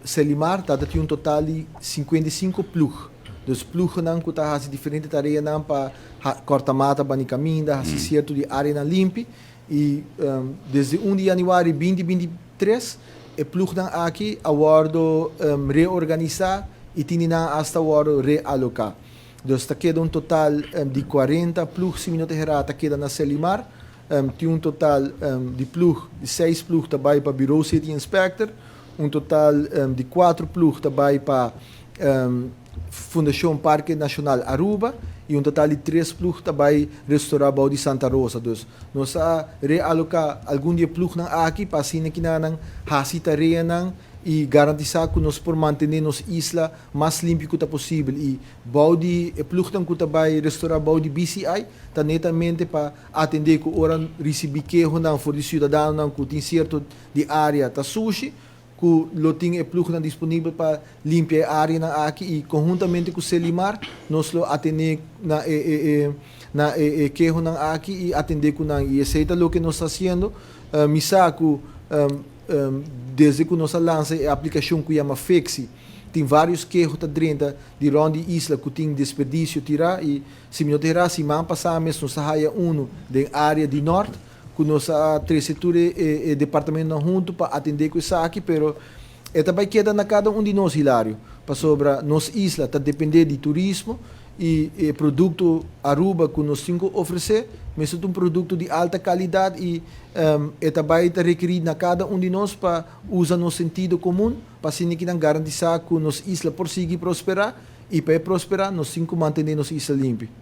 Serlimar tabatin un total di 55 ploeg. Dus ploegnan ku ta hasi diferente tareanan pa korta mata band'i kaminda, hasi sierto di áreanan limpi. I desde 1 di yanüari 2023 e ploegnan aki a wòrdu reorganisá i tin nan hasta wòrdu realoká. Dus ta keda un total di 40 ploeg, si mi no ta hera, ta keda na Serlimar. Tin un total di ploeg, di 6 ploeg ta bai pa Bureau City Inspector, un total di 4 ploeg ta bai pa Fundashon Parke Nashonal Aruba i un total di 3 ploeg ta bai restourá bou di Santa Rosa. Dus nos a realoká algun di e ploegnan aki pa asina ku nan hasi tareanan i garantisá ku nos por mantené nos isla mas limpi ku ta posibel. I bou di e ploegnan ku ta bai restourá bou di BCI ta netamente pa atendé ku ora risibí kehonan for di siudadanonan ku tin sierto di área ta sushi, ku lo tin e ploegnan disponibel pa limpia e áreanan aki i konhuntamente ku Serlimar nos lo atendé na e kehonan aki i atendé ku nan. I esei ta loke nos ta hasiendo. Mi sa ku desde ku nos a lansa e aplikashon ku yama Fixi, tin vários keho ta drenta di rònt di isla ku tin desperdisio tirá i, si mi no ta hera, siman pasá mes nos a haya unu den área di nort ku nos a trese tur e departamentonan huntu pa atendé ku esaki, pero e ta bai keda na kada un di nos, Hilario, pasobra nos isla ta dependé di turismo i e produkto Aruba ku nos tin ku ofresé mester ta un produkto di alta kalidat i e ta bai ta rekerí na kada un di nos pa usa nos sentido komun pa asina ku nan garantisá ku nos isla por sigui prosperá i pa e prosperá nos tin ku mantené nos isla limpi.